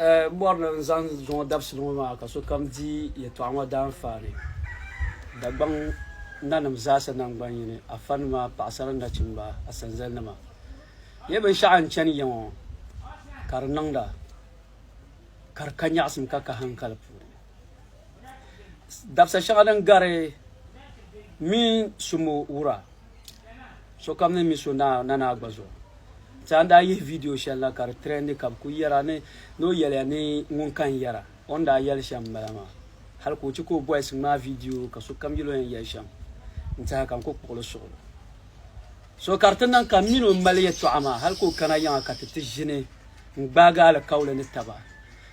N bɔri ni n zaŋ zuŋɔ dabisili ŋɔ maa ka sokam di yɛtɔɣa ŋɔ daanfaani. Dagbaŋ nanim zaasa naŋgban yini, afanima, paɣasara ni nachimba, asanzalinima. Ye binshɛɣu n-chani ya ŋɔ ka di niŋda ka di ka nyaɣisim ka ka hankali puuni. Dabisa shɛŋa din gari mini sumo wura sokam ni mi so Nana gba zuɣu ti a ni daa yihi vidiyo shɛli la ka di trɛndi ka bɛ kuli yɛra ni o yɛliya ni ŋun ka n-yɛra o ni daa yɛli shɛm m-bala maa hali ka o che ka o bɔhisi ŋmaai vidiyo ka sokam yɛli o yɛn yɛli shɛm n-tɛha ka n ku kpuɣi li suɣili so ka di ti niŋ ka m mini o mali yɛtɔɣa maa hali ka o kana yiŋa ka ti ti ʒini n-gbaagi alikauli ni taba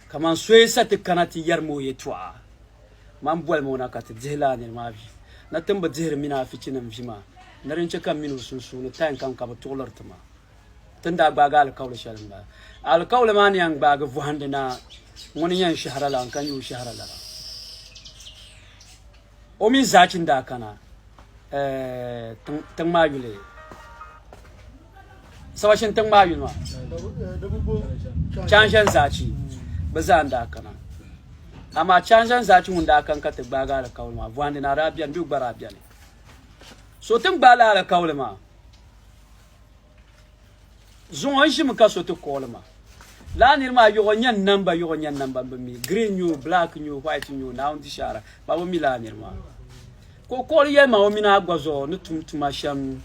kaman so yi sa ti kana ti yɛri ma o yɛtɔɣa Man boli ma o na ka ti dihi lala niri maa vi. Na ti ni bi dihiri mini afichinim vi maa, ni din chɛ ka m mini o sunsuuni time kam ka bɛ tuɣiliri ti ma. Ti ni daa gbaagi alikauli shɛli m-bala. Alikauli maa ni yɛn gbaagi vɔhindi na ŋuni n-yɛn shɛhira la, n ka nya o shɛhira lala. O mini Zaachi n-daa kana tiŋ maa yuli Sabashin tiŋ maa yuli maa Chanʒɛn Zaachi bɛ zaa n-daa kana. Amaa Chanʒɛn Zaachi ŋun daa kan ka ti gbaagi alikauli maa vɔhindi naa daa beni bee o gba daa beni. So ti ni gbaai lala alikauli maa zuŋɔ n ʒimi ka so ti kooli ma. Lala niri maa yɔɣɔ nyɛ namba yɔɣɔ nyɛ namba m bi mi green nyɛ o black nyɛ o white nyɛ o Naawuni di shahara ma bi mi lala niri maa. Ka o kooli yɛli ma o mini a gba zuɣu ni tum tuma shɛm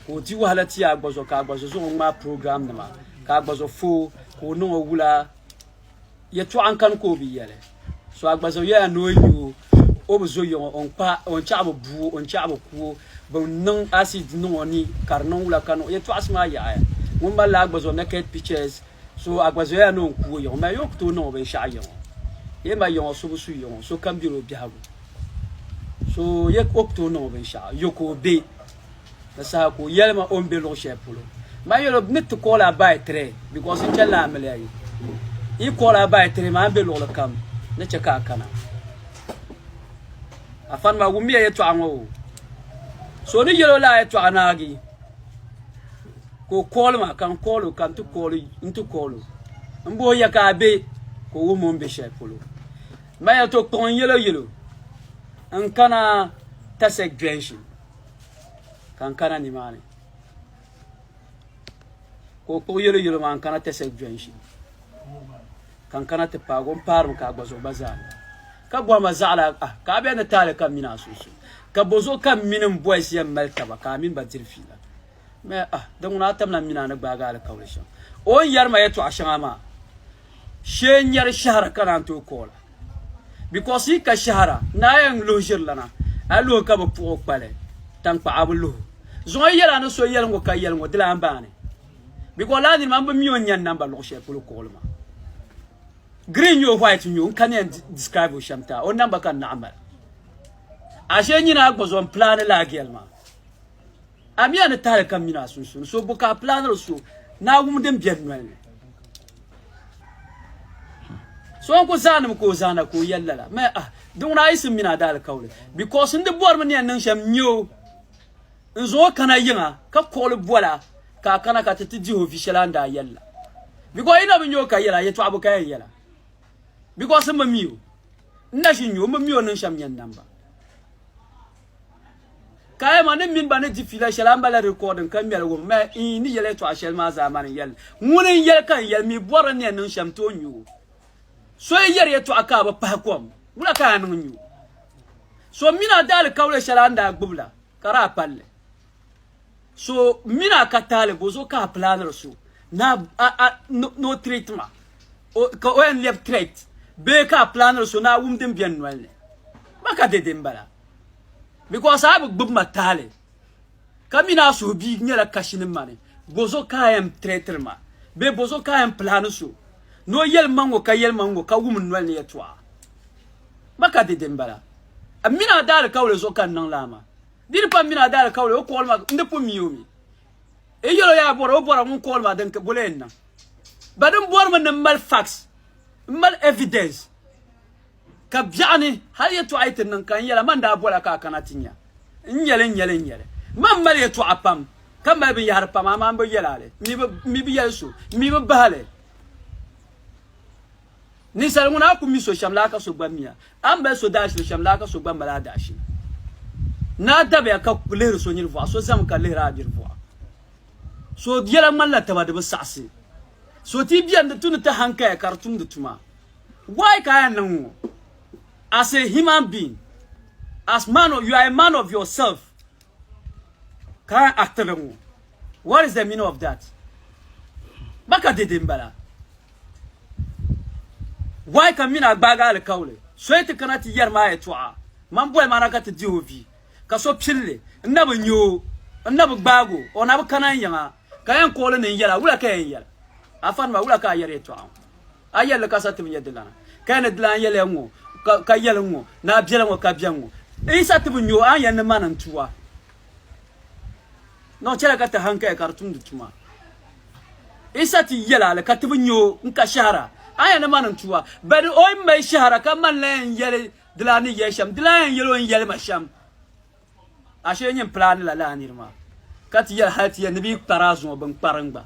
ka o di wahala ti a gba zuɣu ka a gba zuɣu zaŋ o ŋmaai program nima ka a gba zuɣu fo ka o niŋ o wula yɛtɔɣa n kani ka o bi yɛli so a gba zuɣu yɛla ni o yi o o bi zo yiŋɔ o ni kpahi o ni chaɣi bi buo o ni chaɣi bi kuo bi niŋ acid niŋ o ni ka di niŋ wula ka niŋ yɛtɔɣasi maa yaɣaya ŋun malila a gba zuɣu naked pictures so a gba zuɣu yɛla ni o ni kuo yiŋɔ mali o ku tooi niŋ o binshaɣu yiŋɔ yɛ ma yiŋɔ so bi su yiŋɔ so kam bɛla o biɛhigu so yɛ o ku tooi niŋ o binshaɣu yo ka o bɛ Di saha ka o yɛli ma o ni be luɣ shɛli polo. Man yɛl o ni ti call a by 3 because n chanila amiliya yi. Yi call a by 3 maa n be luɣili kam ni chɛ ka a kana. Afanima wummiya yɛtɔɣa ŋɔ o. So o ni yɛl o lala yɛtɔɣa naagi ka o call ma ka n call o ka n ti call n ti call o. M bo o ya ka a be ka o wuhi ma o ni be shɛli polo. Man yɛl to kpuɣi n yɛl o yɛl o n kana Tasek Junction. ka n kana nimaani ka o kpuɣi yɛlo yɛlo maa n kana Tɛsɛl Jɔnshini ka n kana ti paagi o n paarimi ka a gba zuɣu gba zaa ka bɔhi ma zaɣila ah, ka a bɛ ni taali ka m mini a sunsuuni ka bozuɣu ka m mini n boys yɛn mali taba ka a mini ba diri fiila mɛ ah din ŋuna a tamla m mini a ni gbaagi alikauli shɛm o ni yɛri ma yɛtɔɣa shɛŋa maa shee n nyɛri shɛhira ka naan tooi koola because yi ka shɛhira ni a yɛn luhi ʒiri lana a luhi ka bi puɣi o kpali tankpaɣu a bi luhi zuŋɔ yi yɛla ni so yɛli ŋɔ ka yɛli ŋɔ di lan baani because laa niri maa n bi mi o ni nyɛ namba luɣu shɛli polo kuɣili maa green nyɛ o white nyɛ o n ka ni yɛn describe o shɛm taa o namba ka n naɣ mali ashe nyina a gba zuɣu n plan laa gɛli maa A mi a ni tahili kam mini a sunsuuni, so bo ka a pilaaniri so ni a wum din be noli ni. So n ku zaanimi ka o zaana ka o yɛli lala, mɛ ah, di ŋuna a yi sim mini a daalikauli because n di bɔrimi ni yɛn niŋ shɛm n-nyɛ o n zaŋ o kana yiŋa ka kuɣili bola ka a kana ka ti ti dihi o vi shɛli a ni daa yɛli la because yi na bi nya o ka yɛla yɛtɔɣa bo ka yɛn yɛla because m bi mi o n na ʒi n-nya o m bi mi o niŋ shɛm nyɛ n namba. Ka yɛli ma, Ni m mini ba ni di fiila shɛli, a ni ba la rikɔɔdin ka ŋmɛli wum ma n ni yɛli yɛtɔɣa shɛli maa zaa mani n-yɛli li. Ŋuni n-yɛli ka n yɛli mi bɔri ni yɛn niŋ shɛm ti o nyu o. So yi yɛri yɛtɔɣa ka a bi pahi kom, wula ka a niŋ nyu o? So m mini a daalikauli shɛli a ni daa gbubi la, ka di a palli. So m mini a ka taali, bɔzuɣu ka a pilaaniri so ni a ni o treat ma ka o yɛn lɛbi threat bee ka a pilaaniri so ni a wum din be n noli ni? Ma ka dɛde m-bala. Because a bi gbubi ma taali ka mini a suhu bia nyɛla kashi ni mani, bozuɣu ka a yɛn threaten ma bee bozuɣu ka a yɛn plan so ni o yɛli ma ŋɔ ka yɛli ma ŋɔ ka wum n noli ni yɛtɔɣa? Ma ka dɛde m-bala. M mini a daalikauli zuɣu ka n niŋ lala maa. Di ni pa m mini a daalikauli, o kɔɣili ma, n di pun mi o mi. Yi yɛl o yaa bɔra, o bɔra ŋun kɔɣili ma din ka boli yɛn niŋ. Ba din bɔrimi ni m mali facts, m mali evidence. Ka biɛɣuni hal yɛtɔɣa yi ti niŋ ka n yɛla, man daa bola ka a kana ti nya. N nyɛli, n nyɛli, n nyɛli. Man mali yɛtɔɣa pam, ka mali binyɛhiri pam, amaa m bi yɛl a li. M mi bi yɛli so, m mi bi bahi li. Ninsal ŋuna a ku mi so shɛm laa ka so gba miya. A ni mali so daashili shɛm laa ka so gba mali a daashili. Naa dabiya ka lihiri so niri vɔɣu, so zami ka lihiri a niri vɔɣu. So yɛla ŋmanila taba di bi saɣisi. So ti beni di tu ni ti hankaya ka di tumdi tuma. Why ka a yɛn niŋ ŋɔ? As a human being, as man, you are a man of yourself. Ka a yɛn actiri ŋɔ. What is the meaning of that? Baka dede n-bala. Why ka mina gbaagi alikauli? So yi ti kana ti yɛri ma yɛtɔɣa, man boli ma na ka ti dihi o vi, ka so pilli, n na bi nya o, n na bi gbaag o, o na bi kana n yiŋa, ka yɛn kuɣili ni n yɛla, wula ka yɛn yɛli? Afanima, wula ka a yɛri yɛtɔɣa ŋɔ? A yɛlli ka sa ti bi nya dilana, ka yɛn ni dilan yɛliya ŋ-ŋɔ, ka yɛli ŋ-ŋɔ, ni a bela ŋ-ŋɔ ka beni ŋ-ŋɔ. N yi sa ti bi nya o, a ni yɛli ni mani n-tu a. Nɔŋ chɛla ka ti hankaya ka di tumdi tuma. Isa ti yɛl a li ka ti bi nya o n-ka shɛhira. A yɛn ni mani n-tu a. Bɛ di o yi mali shɛhira ka mani la yɛn yɛli dilana ni yɛli shɛm, dilana yɛn yɛli o ni yɛli ma shɛm. Ashee nyin pilaani la lala niri maa ka ti yɛli hali ti yɛli ni bɛ yi kpari a zuŋɔ bɛn kpari n gba.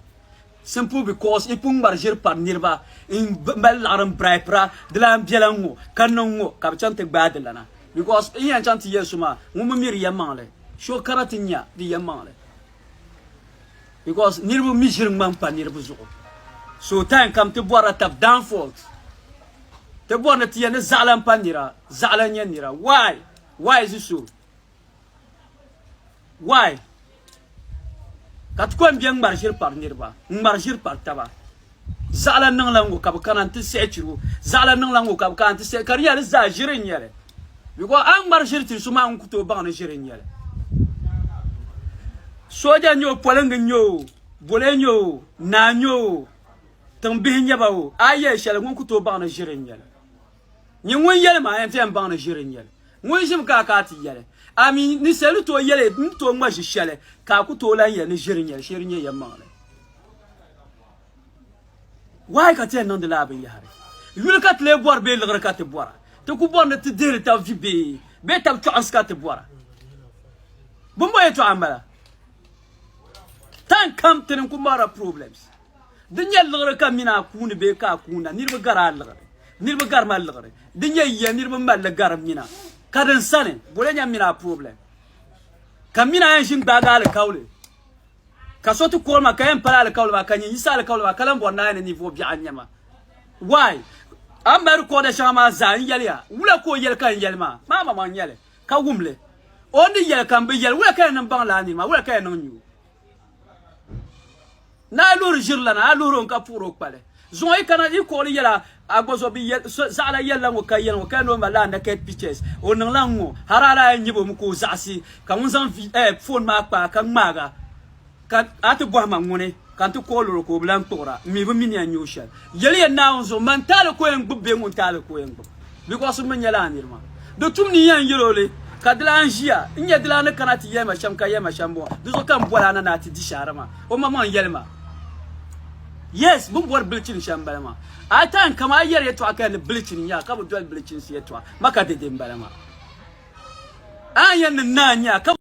Simple because i pun ŋmari ʒiri pari niriba n mali liɣiri n bribira dilana bela n-ŋɔ ka niŋ ŋɔ ka bɛ chaŋ ti gbaai dilana because n yɛn chaŋ ti yɛli so maa ŋun bi mi di yɛlimaŋli so kana ti nya di yɛlimaŋli because niriba mi ʒiri ŋmani pa niriba zuɣu so time kam ti bɔrila tab downfalls ti bɔri ni ti yɛli ni zaɣila n pa nira zaɣila n nyɛ nira why why is it so why ka ti ko n bɛ ŋmari ʒiri pari niriba n ŋmari ʒiri pari taba zaɣila niŋla ŋɔ ka bi kana n ti siɣi chiro zaɣila niŋla ŋɔ ka bi kana n ti siɣi ka di nyɛla di zaa ʒiri n nyɛli because a ni ŋmari ʒiri tiri so maa n ku tooi baŋ ni ʒiri n nyɛli sooja n nyɛ o polingi n nyɛ o bole n nyɛ o naa n nyɛ o tiŋbihi n nyɛ ba o a yi yɛli shɛli ŋun ku tooi baŋ ni ʒiri n nyɛli Nyin ŋun yɛli ma, a yɛn ti yɛn baŋ ni ʒiri n-nyɛli. Ŋun ʒimi ka a ka a ti yɛli. A mi ninsal ni tooi yɛli n ni tooi ŋma ʒi shɛli, ka a ku tooi lan yɛli ni ʒiri n-nyɛli, shee di nyɛ yɛlimaŋli. Why ka ti yɛn niŋdi lala binyahari? Yuli ka ti lee bɔri bee liɣiri ka ti bɔra? Ti ku bɔri ni ti dihiri tab vi bee bee tab chɔɣinsi ka ti bɔra? Bɛmbɔ yɛtɔɣa m-bala. Time kam ti ni ku marila problems. Di nyɛ liɣiri ka mini a kuuni bee ka a kuuna niriba gari a liɣiri. Niriba gari ma liɣiri. Di nyɛ yiya niriba mali li gari mina. Ka din sani, bole nya mini a problem. Ka mini a yɛn ʒini gbaagi alikauli. Ka so ti call ma ka yɛn pali alikauli maa ka nyin yiɣisi alikauli maa ka lan bɔri ni a yɛn ni ninvuɣ biɛɣu n-nyɛ ma. Why? A ni mali recorder shɛŋa maa zaa n yɛli ya. Wula ka o yɛli ka n yɛli maa? Maa maŋmaŋ n-nyɛ li ka wum li. O ni yɛli ka m bi yɛli, wula ka yɛn niŋ baŋ lala niri maa? Wula ka yɛn niŋ nya o? Ni a luhiri ʒirilana, a luhiri o ni ka puɣiri o kpali. Zuŋɔ yi kana yi kuɣili yɛla a gba zuɣu bi zaɣila yɛlila ŋɔ ka yɛli ŋɔ ka yɛli ni o malila naked pictures o niŋla ŋ-ŋɔ har a daa yɛn nyɛbi o mi ka o zaɣisi ka ŋun zaŋ phone maa kpa ka ŋmaaga ka a ti bɔhi ma ŋuni ka n ti call o ka o bi lan kpuɣira m mi bi mi ni yɛn nyɛ o shɛli. Yɛli ya Naawuni zuɣu man taali ka o yɛn gbubi bee ŋun taali ka o yɛn gbubi because m mi nyɛla a niri maa. Di tum ni n yɛn yɛl o li ka di lan ʒiya n-nyɛ di lan ni kana ti yɛli ma shɛm ka yɛli ma shɛm m-bɔŋɔ. Di zuɣu ka m bɔri a na ni a ti di shɛhira maa. O maŋmaŋ yɛli ma, Yes, bɛ ni bɔri bilichini shɛm m-bala maa. A time kam a yɛri yɛtɔɣa ka yɛli ni bilichini n-nyɛ a ka bi doli bilichinsi yɛtɔɣa. Ma ka dɛde m-bala maa. A ni yɛli ni naa n-nyɛ a ka.